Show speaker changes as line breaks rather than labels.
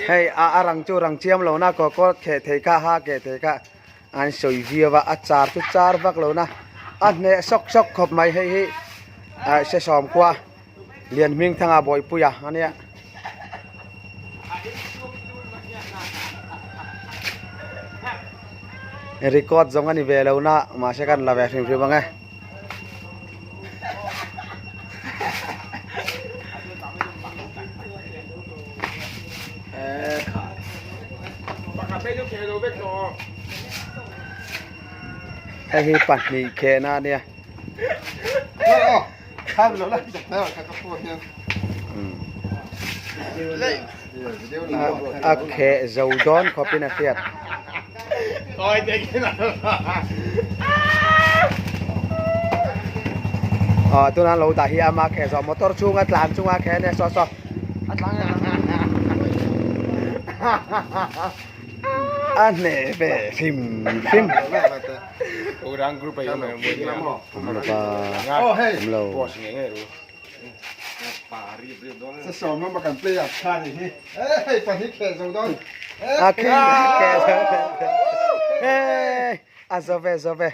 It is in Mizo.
Hei a a rang chu rang chiam lo na kaw kaw kheh thei kha ha keh thei kha an sawi viau a a char chu char vak lo na a hneh sawk sawk khawp mai hei hi ah sesawm khua lian hming thanga bawihpuia a nia. Record zawng a ni ve lo na mahse kan la ve hrim hrim ang e. Hei hi pahnih khehna a nia. A kheh zo dawn khawpin a hriat. Aw tuna an lo dah hi ama kheh zawh motor chhunga tlan chunga kheh a nia saw saw. A hneh ve hrim hrim. Awm lo. A kheh a zo ve zo ve.